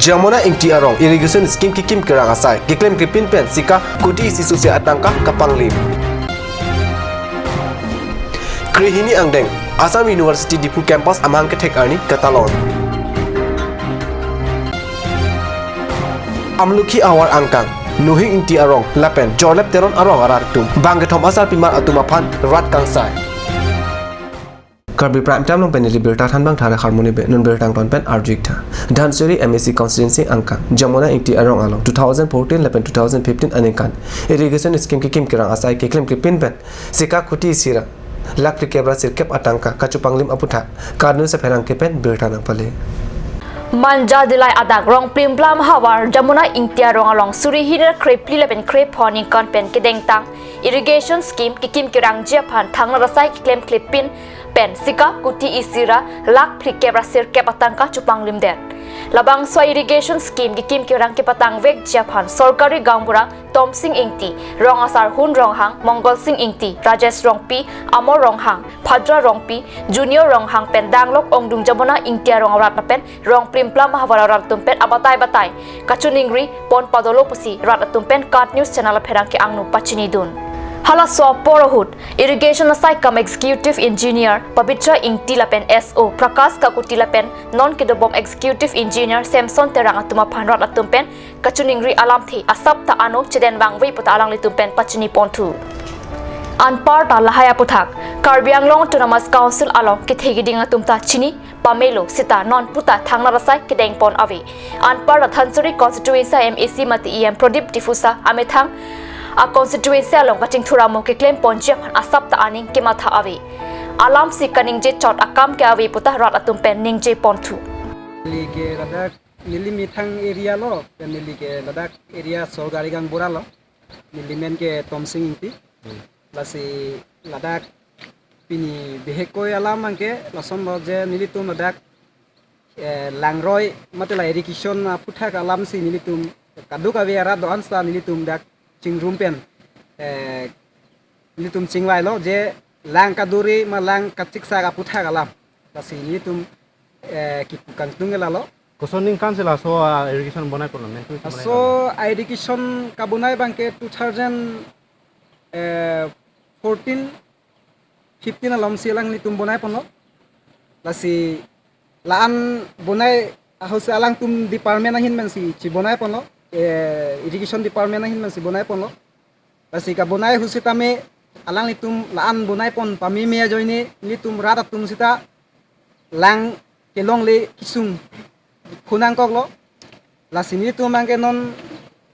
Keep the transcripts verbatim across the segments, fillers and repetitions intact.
Jamuna Ingti arong irrigation scheme kekim kerang asai keklem kepin pen sika kuti isi susi atangka kapanglim. Krehini angdeng Assam University Diphu campus amahang kethek arni katalon. Amlukhi ahavar angkang Nuhing Ingti arong lapen Jorlep Teron arong arat atum bang kethom asarpimar atum aphan rat kangsai. Karbi Prime Time along pen neli birta thanbang Thare Harmoni be, nun birta angton pen arju-ik tha. Dhansiri M A C constituency angkang Jamuna Ingti arong along two thousand fourteen lapen two thousand fifteen aningkan irrigation scheme kekim kerang asai keklem kepin pen sika kuti isi ra lakh phlikep ra sirkep atangka kachupanglim aputhak KAT News apherangke pen birta nangpale. Manja Dillai adak Rongplimplam ahavar Jamuna Ingti arong along suri hini ra krephli lapen krepho aningkan pen kedengtang irrigation scheme kekim kerangji aphan thangnat asai keklem klepin pen sika kuti isi ra lakh phlikep ra sirkep atangka chupanglimdet. Labangso irrigation scheme kekim kerang kepatangvekji aphan sorkari gaonbura Tomsing Ingti, rong asar Hun Ronghang, Mongol Sing Ingti, Rajesh Rongpi, Amor Ronghang, Bhadra Rongpi, Junior Ronghang pen danglok ongdung Jamuna Ingti arong arat lapen Rongplimplam ahavar arat atum pen abatai batai kachiningri pon padolo pusi rat atum pen KAT News channel apherangke angno pachinidun. Halaso apor ahut irrigation asai kam executive engineer Pabitra Ingti lapen S O Prakash Kakuti lapen non kedobom executive engineer Samson Terang atum aphan rat atum pen kachiningri alamthe asap ta ano chedengvangve puta alanglitum pen pachini ponthu. Anparta lahai aputhak Karbi Anglong Autonomous Council along kethe keding atum ta chini pamelo sita non puta thangnat asai kedengpon ave. Anparta Dhansiri constituency M A C mate E M Pradip Diphusa amethang a constituency along kachingthur amo keklemponji aphan asap ta aning kematha ave. Alamsi kaningje chot akam ke ave puta rat atum pen ningje ponthu. Neli ke ladak neli methang area lo, pen neli ke ladak area sorkari gaonbura lo. Neli men ke Tomsing Ingti. Hmm. Lasi ladak pini bihek koi alam abangke lason lo je nelitum ladak, eh, langroi mate la irrigation aputhak alamsi nelitum kadokave arat do-an sita nelitum dak chingrum pen, eh, nelitum chingvailo je lang kaduri ma lang kachiksak aputhak alam. Lasi nelitum, eh, kipu kangtung ke lalo. Koson aningkan si laso, ah, irrigation bonai ponlo, men tu si bonai ponlo? Laso, ah, irrigation kabonai abangke two thousand, eh, fourteen, fifteen alomsi alanglitum bonai ponlo. Lasi la-an bonai ahut si alangtum department ahin pensi chibonai ponlo. Eh, irrigation department ahin pensi bonai ponlo. Lasi kabonai ahut sitame alanglitum la-an bonai pon pameme ajoine nelitum rat atum sita lang kelongle kesung phunangkoklo. Lasi nelitum abangke non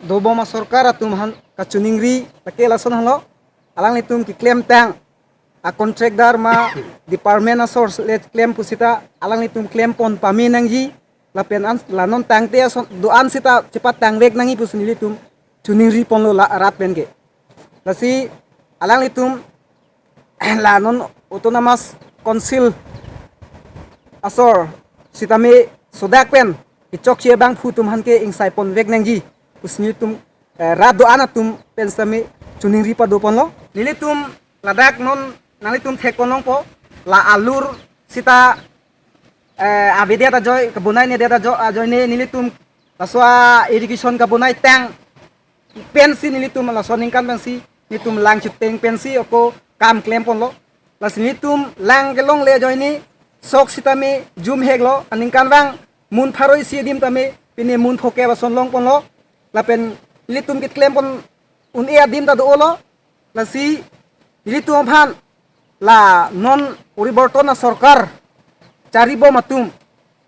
dobom asorkar atum aphan kachiningri lake lason helo. Alanglitum keklemtang a contractor ma department asor le klem pusita alanglitum klempon pame nangji lapen an la non tangte ason do-an sita chepatangvek nangji pusi nelitum chiningri ponlo la rat pen ke. Lasi alanglitum la non Autonomous Council asor sitame sodak pen kechokche abangphu atum aphan ke ingsai ponvek nangji pusi nelitum, eh, rat do-an atum pen sitame chiningri pado ponlo. Nelitum ladak non nanglitum thek pon longpo la alur sita, eh, avedet ajoine, kabonainedet ajo-, ajoine nelitum laso a irrigation kabonaitang pensi nelitum laso aningkan pensi nelitum lang chuteng pensi ako kam klem ponlo. Lasi nelitum lang kelongle ajoine sok sitame jumheklo, aningkanvang mun pharo isi adim tame pine mun phokep ason long ponlo. Lapen nelitum keklem pon un-e adim ta do-olo. Lasi nelitum aphan la non poriborton asorkar charibom atum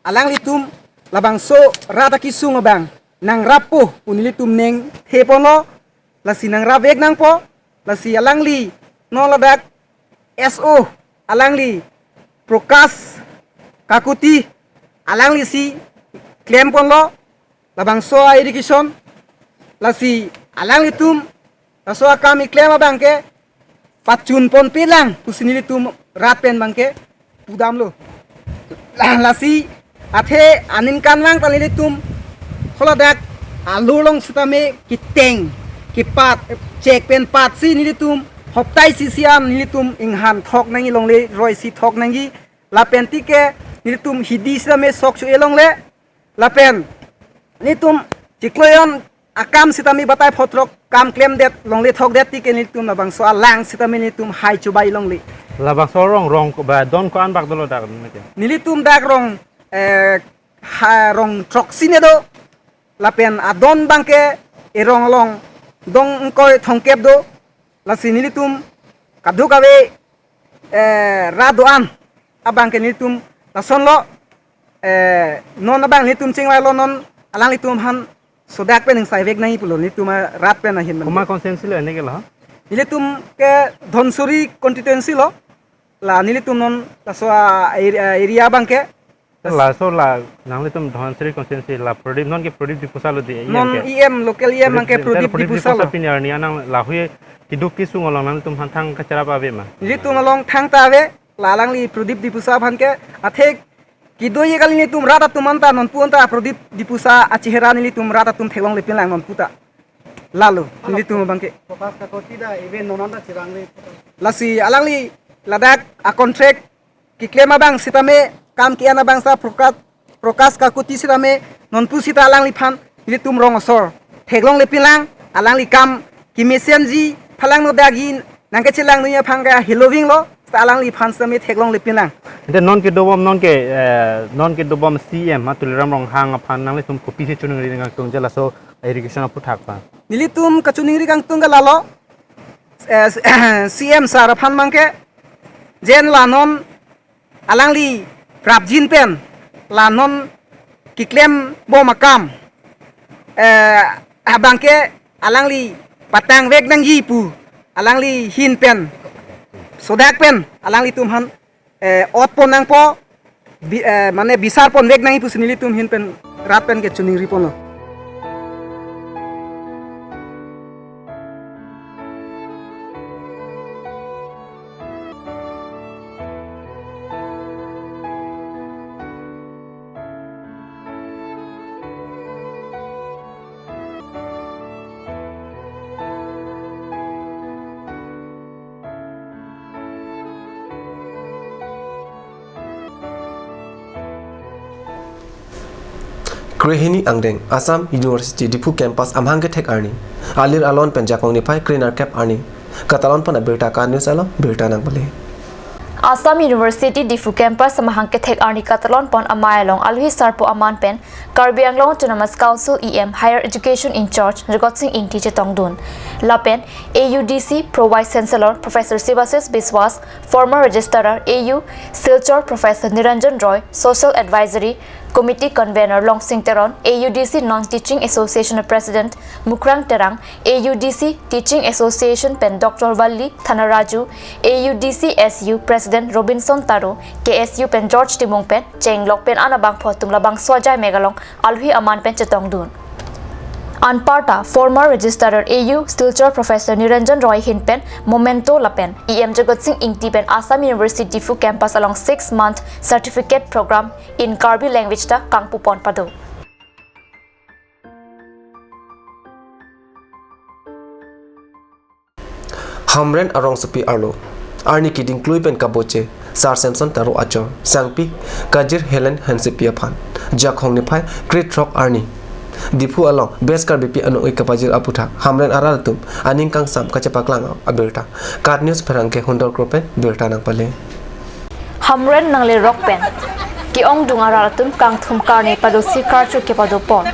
alanglitum labangso rat akesung abang nangrappo pu nelitum ningthe ponlo. Lasi nangrapvek nangpo. Lasi alangli non ladak S O alangli Prakash Kakuti alanglisi klem ponlo labangso a irrigation. Lasi alanglitum laso akam keklem abangke pachun ponpelang pusi nelitum rat pen abangke pudamlo. La-, lasi athe aningkanvang ta nelitum holadak alur along sitame keteng kepat chek pen patsi nelitum hoptai isi an nelitum inghan thok nangji, longle roi isi thok nangji. Lapen tike nelitum hidi sitame sok cho-e longle. Lapen Nelitum chiklo jon akam sitame batai photrok kam klemdet longle thokdet tike nelitum labangso alang sitame nelitum hai chubai longle. Labangso arong, rong ko ba don ko-an bak dolo dak mete. Nelitum dak rong, eh, ha, rong throksi ne do. Lapen adon abangke erong along dong ingkoi thomkep do. Lasi nelitum kadokave, eh, rat do-an abangke nelitum lasonlo, eh, non abang nelitum chingvailo, non alanglitum aphan sodak pen ingsai vek nangji pulo nelitum arat pen ahin man. Komat constituency lo ene ke lo? Nelitum ke Dhansiri constituency lo. La nelitum non laso a area, area abangke. Laso la nanglitum Dhansiri constituency la Pradip, non ke Pradip Diphusa lo di, E M non ke? E M, local E M abangke Pradip Diphusa lo. Pini arni anang lahei keduk kesung along nanglitum aphan thang kacharap ave ma? Nelitum along thangta ave, la alangli Pradip Diphusa aphan ke, athe kedo-i kali nelitum rat atum anta nonpu anta Pradip Diphusa achehera nelitum rat atum theklongle pinlang nonpu ta. Lalo, nelitum abangke. Prakash Kakotti ta even non anta chirang le. Lasi alangli ladak a contract keklem abang sitame kam ke-en abang sa Prakash, Prakash Kakotti sitame nonpu sita alangliphan nelitum rong asor theklongle pinlang, alangli kam kemesenji phalang no dagi nangkechelang noi aphan ke heloving lo, sita alangliphan sitame theklongle pinlang. Ante non kedobom, non ke, eh, non kedobom C M, ah, Tuliram Ronghang aphan nanglitum kopisi choningri nangtung je laso irrigation aphuthak pa? Nelitum kachoningri kangtung ke lalo, eh, C M sir aphan abangke, jen la non alangli prapjin pen la non keklembom akam, eh, abangke alangli patang vek nangji pu, alangli ahin pen sodak pen alanglitum aphan, eh, ot pon nangpo, bi-, eh, mane bisar pon vek nangji pusi nelitum ahin pen rat pen kechoningri ponlo. Krehini angdeng Assam University Diphu Campus amahang kethek arni, alir alon pen Jakong niphai krenerkep arni katalon pon abirta KAT News along birta nangpale. Assam University Diphu Campus amahang kethek arni katalon pon amei along alohi sarpo aman pen Karbi Anglong Autonomous Council E M Higher Education in-charge Jagot Sing Ingti chetongdun. Lapen A U D C Pro Vice Chancellor Professor Sivasis Biswas, former Registrar A U Silchar Professor Niranjan Roy, Social Advisory Committee Convener Longsing Teron, A U D C Non-Teaching Association President Mukrang Terang, A U D C Teaching Association pen Doctor Valli Thanaraju, A U D C S U President Robinson Taro, K S U pen George Timung pen chenglok pen an abangphu atum labangso ajai mek along alohi aman pen chetongdun. Anparta former Registrar A U Silchar Professor Niranjan Roy ahin pen memento lapen E M Jagot Sing Ingti pen Assam University Diphu Campus along six month certificate program in Karbi language ta kangpu pon pado. Hamren arongsopi arlo arni keding klui pen kaboche Sar Samson Taro achor sangpi Kajir Helen Hansepi aphan Jakong niphai krethrok arni Diphu along Best Karbipi anung-ik kapajir aphuthak Hamren arat atum aning kangsam kachepaklang abirta KAT News pherangke Hundor Kro pen birta nangpale. Hamren nanglerok pen ke-ongdung arat atum kangthum karne padosi karcho kepado pon.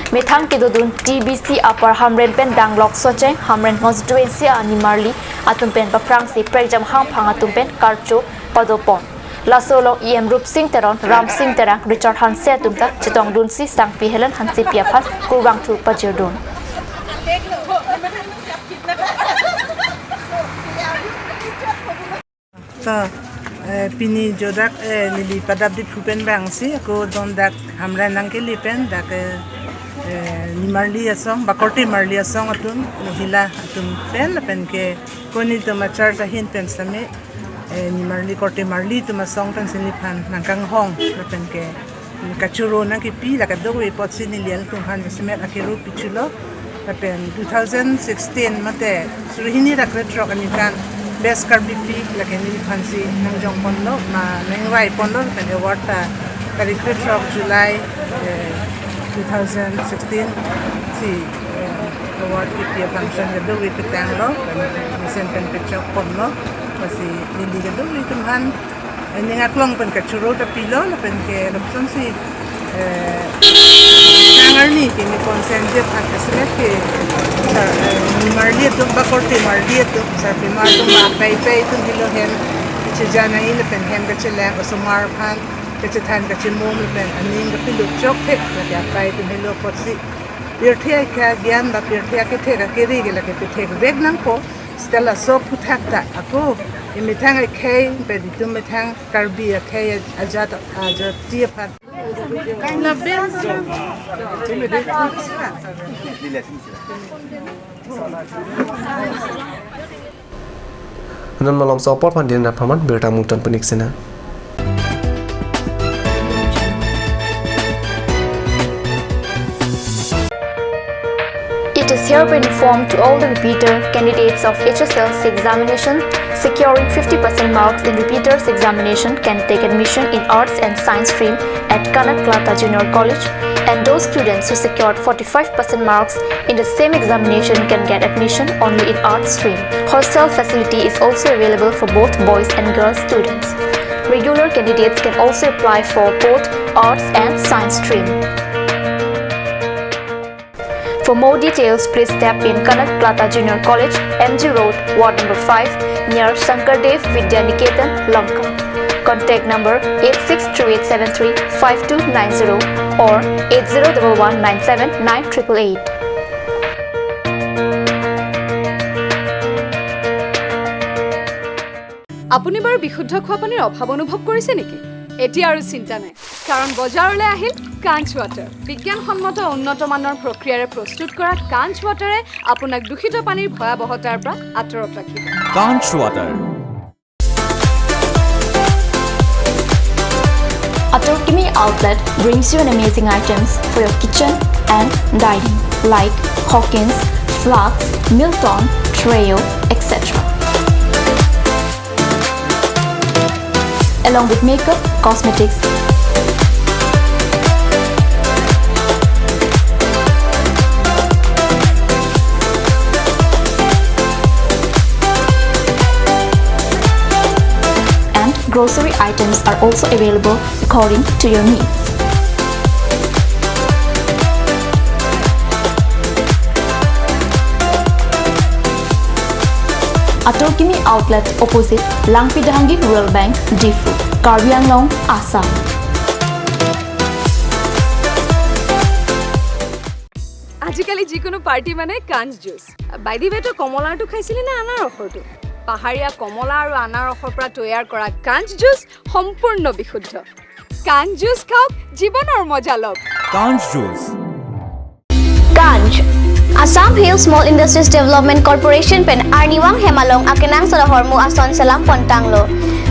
Methang kedodun T B C Upper Hamren pen danglok Socheng Hamren constituency a nimarli atum pen paphrangsi prekjam hangphang atum pen karcho pado pon. Laso along E M Rupsing Teron, Ramsing Terang, Richard Hanse atum ta chetongdunsi sangpi Helen Hansepi aphan kurvangthu pajirdun. To, eh, pini jo dak, eh, neli padap Diphu pen vangsi, ako don dak Hamren nangkele pen, dak, eh, eh, nimarli asong, ba korte marli asong atum, mohila atum pen, lapen ke ko nelitum a-church ahin pen sitame, eh, nimarli korte marli atum asong pensi neliphan nangkanghong, lapen ke kachoro nangkipi la kadokave apotsi neli alanglitum aphan jasemet akero pichotlo. Lapen two thousand sixteen mate suri hini ra krethrok aningkan Best Karbipi lake neliphansi nangjongponlo, ma nangvaiponlo, lapen award ta tarik krethrok July, eh, two thousand sixteen si, eh, award kipi a-function kadokave petanglo, lapen mesen pen pechokponlo, lasi neli kadokave atum aphan, eh, ning aklong pen kachoro ta pilo, lapen ke lapuson si, eh, nang arni kimi ponsenji aphan jasemet ke, sar, eh, marli atum ba korte marli atum, sarpimar atum ba pei pei atum helo hem kachejanai lapen hem kachelang, osomar aphan kachethan kachemum lapen aning kapilo chokthek lake akai atum helo apotsi pirthe akai agyan ba pirthe akethe akere ke lake pithekvek nangpo. Seta laso aphuthak ta ako emethang akhei pen itum methang Karbi akhei ajat ajati aphan. Non malomso apor aphan dina pharman birta mungton penik sena. It is hereby informed to all the repeater candidates of H S L C examination securing fifty percent marks in repeaters examination can take admission in Arts and Science stream at Kanak Kalata Junior College, and those students who secured forty-five percent marks in the same examination can get admission only in Arts stream. Hostel facility is also available for both boys and girls students. Regular candidates can also apply for both Arts and Science stream. For more details, please step in Kanak Kalata Junior College, M G Road, Ward number five, near Shankardev Vidya Niketan, Lanka. Contact number eight six three eight seven three five two nine zero or eight zero double one nine seven nine triple eight. আপুনি বাৰু বিশুদ্ধ খোৱা পানীৰ অভাৱ অনুভৱ কৰিছে নেকি? এতিয়া আৰু চিন্তা নাই, কাৰণ বজাৰলৈ আহিল কাঞ্চ ৱাটাৰ। বিজ্ঞানসন্মত উন্নত মানৰ প্ৰক্ৰিয়াৰে প্ৰস্তুত কৰা কাঞ্চ ৱাটাৰে আপোনাক দূষিত পানীৰ ভয়াৱহতাৰ পৰা আঁতৰত ৰাখিব। Kanch Water. Atur Kimi Outlet brings you an amazing items for your kitchen and dining, like Hawkins, flasks, Milton, Treo, et cetera. Along with makeup, cosmetics, and grocery items are also available according to your needs. Atur Kimi Outlet opposite Langpi Dehangi Rural Bank, Diphu, Karbi Anglong, Assam. আজিকালি যিকোনো পাৰ্টি মানে কাঞ্চ juice. By the way, তই কমলাৰটো খাইছিলি নে আনাৰসৰটো? পাহাৰীয়া কমলা আৰু আনাৰসৰ পৰা তৈয়াৰ কৰা কাঞ্চ জুচ সম্পূৰ্ণ বিশুদ্ধ। কাঞ্চ জুচ খাওক, জীৱনৰ মজা লওক। Kanch Juice. Kanch, Assam Hill Small Industries Development Corporation pen arnivang hem along akenangsot ahormu ason selam pontanglo.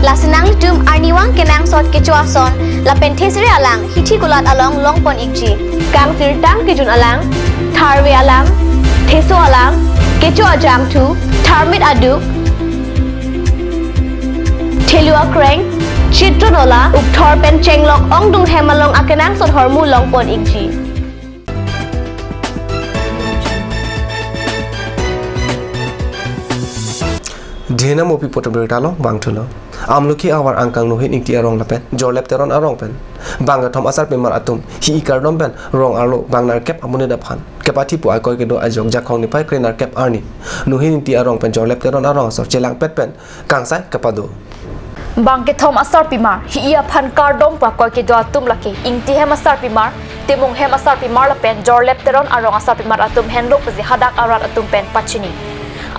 Lasi nanglitum arnivang kenangsot kecho ason lapen thesere alang hithi kulat along longpon ikji. Kangsirtang kejun alang, tharve alang, theso alang, kecho ajangthu, tharmit aduk, thelu akreng, chitron ola, ukthor pen chenglok ongdung hem along akenangsot ahormu longpon ikji. Dhena mopi poto birta along bangthulo. Amlokhi ahavar angkang Nohin Ingti arong lapen Jorlep Teron arong pen bang kethom asarpimar atum hi-i kardom pen rong arlo bang nerkep amonit aphan kepathipo akoi kedo ajok Jakhong niphai kre nerkep arni Nohin Ingti arong pen Jorlep Teron arong asor chelangpet pen kangsai kepado. Bang kethom asarpimar hi-i aphan kardompo akoi kedo atum lake Ingti hem asarpimar, Timung hem asarpimar lapen Jorlep Teron arong asarpimar atum henlo pusi hadak arat atum pen pachini.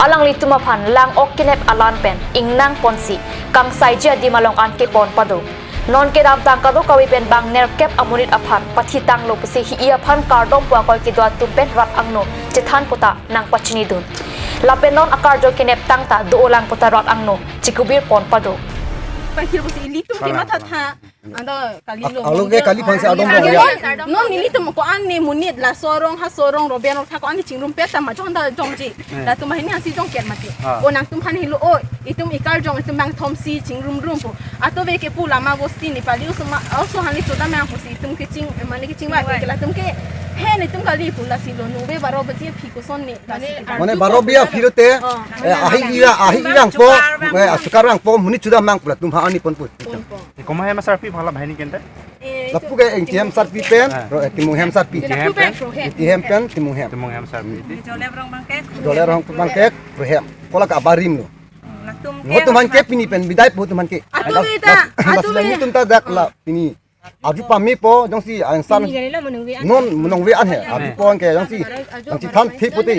Alanglitum aphan lang-ok kenep alam pen ingnangponsi kangsaiji adim along an kepon pado. Non kedamtang kadokave pen bang nerkep amonit aphan pathitanglo pusi hi-i aphan kardompo akoi kedo atum pen rat angno chethanpo ta nangpachinidun. Lapen non akarjo keneptang ta do-olang pu ta rat angno chikubirpon pado. Pakhir pusi ilitum ke matha tha. Anta kalilo. Alo ke kali phansi adong adong ya. Non nelitum ko-an ne monit laso arong haso arong Roben arong tha ko-an ne chingrumpet ta ma chonta jongji. Hmm. Latum banghini ansi jongket mati. Ah. O nangtum aphan helo o, itum ikarjong itum bangthom si chingrumrum pu. Ato ve ke pu lama bosti Nepali oso ma, oso aphan le choda mang pusi itum keching, mane kechingvai ke latum ke. He netum kali pu lasi lo nove baro baji aphi koson ne. Mane baro baji aphi lote, oh, eh, ahi ira, ahi irang po, eh, achukar rang po, monit choda mang pu latum ha ani pon pu. Pon pon. Komat hem asarpi phala banghini kente? Eh, lapu ke Ingti hem sarpi pen, ah, ro, eh, Timung hem sarpi. Ingti hem pen? Ingti hem pen, Timung hem. Timung hem sarpi. Jole rong bangkek. Jole rong bangkek, ro hem. Kola ka barim lo. Latum ke. Latum aphan ke pini pen bidai pu latum aphan ke. Atu beta, atu beta. Latum ta dak la pini. Aju pame po, jongsi ansan. Ini gari lo menunggu an. Non menunggu an he. Aju po ke jongsi. Nangchethan the pute.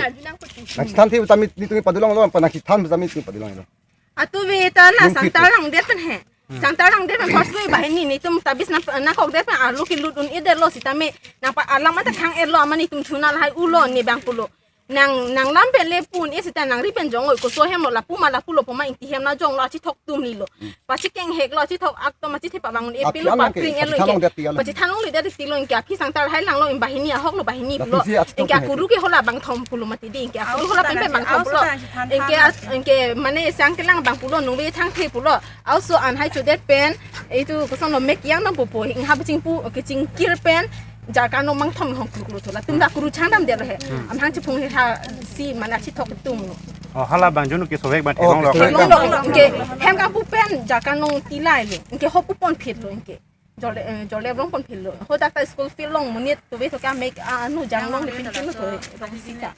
Nangchethan the tame netum padolong lo, pa nangchethan tame netum padolong lo. Atu beta la sangtar langdet pen he. Hmm. Sangtar langdet pen first way banghini netum tabis nang, nangkokdet pen arlo kelut un-edet lo sitame nang pa alam anta khang-et lo amat netum chuna lahai ulo ne bang pulo. Nang, nang lam pen le pu un-e seta nang ri pen jong oi koso hem lo lapu ma lapu lo pu ma Ingti hem na jong lo achithok tum li lo. Hmm. Pachekeng hek lo achithok ak to ma chithe pavang un-e. Aphi pilo an pa ke, pring-et lo pachithan ingke. Longdet ti lo. Pachithan longdet ti lo ingke aphi sangtar lahai lang lo, banghini ahok lo banghini pulo. Latum si achithok ingke hek. Akuru ke hala bangthom pulo mati di ingke akuru hala pen pen bangthom pulo. Ingke as-, ingke mane sang kelang bang pulo nungve thang the pulo. Aoso an hai chodet pen, itu koson lo mek yang nang popo, ingha bachingpu, kechingkir pen, jarkan no mangthom hong kluk lo thola. Tum da kuru changdamdet lo he. Hmm. Amhang chiphung he ha si mana chithok tum lo. Oh, hala bang junu ke sovek bang. Oh, thekong lo. Thekong lo. Ingke hem kapu pen, jarkan no tilai lo. Ingke hopu ponphit lo ingke. Jole, eh, jole rong ponphit lo. Ho dak ta school field along monit to ve to ka mek, ah, anu jang long pin pin to rong sita.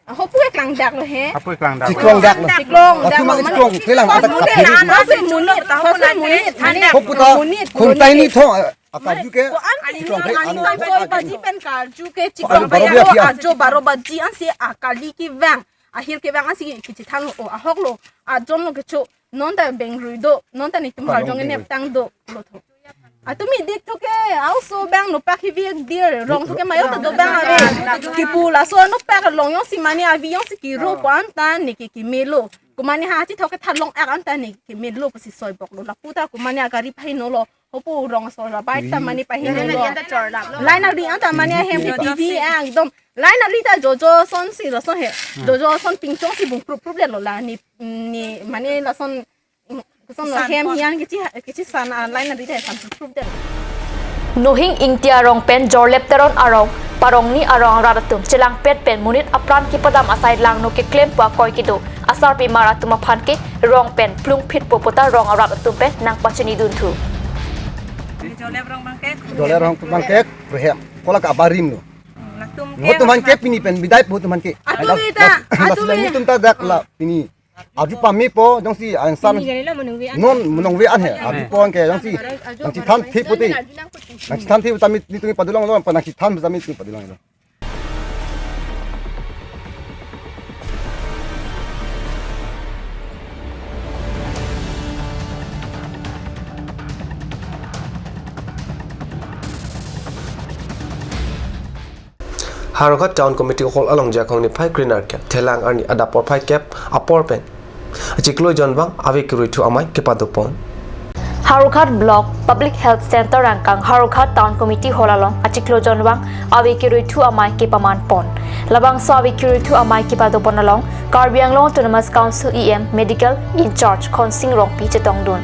Ah, hopu ke klangdak lo he. Hopu ke klangdak lo. Chiklongdak lo. Chiklongdak lo. Atu mang mane chiklong, kelang first anta monit, kapiri. First monit, first monit, mane hopu ta monit, khuntai monit. Ni tho, eh, akarju ke. Ko-an chiklong ke, ani anu, soi baji pen karju ke, chiklong baro baji aphi an. Ajo baro baji ansi akali kevang. Ahir kevang ansi kechithan lo, o ahok lo, ajon lo kecho. Non ta beng rui do, non ta netum karjong enep tang do lo tho. Atu mi dik tho ke, aoso bang no pak hivi dir, rong tho ke mayo ta do bang ave. Kipu laso no pak long jongsi mane avi jongsi kiro ko anta ne ke keme lo. Ko mane ha chithok ke thalong ak anta ne keme lo pusi soi bok lo. Lapu ta ko mane agari pahino lo. Hopu rong so la bai ta mane pahino lo. Line ari anta mane ahem ke T V ekdom. Line ari ta jojo son si laso he. Jojo son pingchong si bung prup prup det lo la ni, ni mane lason Koson lo hem hian kichi, kichi san a line na bida san proof de. Nohing Ingti arong pen Jorlep Teron arong, Parongni arong arat atum chelangpet pen monit apran kipadam asai langno keklem pu akoi kedo. Asarpimar atum aphan ke rong pen plungphit po puta rong arat atum pen nangpachini dunthu. Jorlep rong bangkek. Jorlep rong bangkek, rehem. Kola ka barim lo. Latum ke. Ho tum aphan ke pini pen bidai po tum aphan ke. Atu beta, atu beta. Tum ta dak la pini. Aju pame po, jongsi ansan. Ini gari lo menunggu an. Non menunggu an he. Aju po ke jongsi. Nangchethan the pute. Nangchethan the tame netum padolong lo, pa nangchethan tame netum padolong lo. Howraghat Town Committee Hall along Jakhong niphai krenerkep thelang arni adap porphai kep apor pen achiklo jonvang ave kiruithu amei kepadopon. Howraghat Block Public Health Center angkang Howraghat Town Committee Hall along achiklo jonvang ave kiruithu amei kepamanpon. Labangso ave kiruithu amei kepadopon along Karbi Anglong Autonomous Council E M Medical in-charge Khonsing Rongpi chetongdun.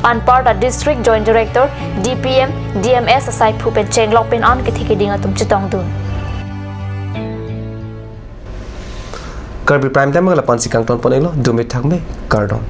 Anparta District Joint Director, D P M, D M S asaiphu pen chenglok pen an kethe keding atum chetongdun. Karbi Prime Time lapu-ansi kangtonpon-iklo, dumi thakme, kardom.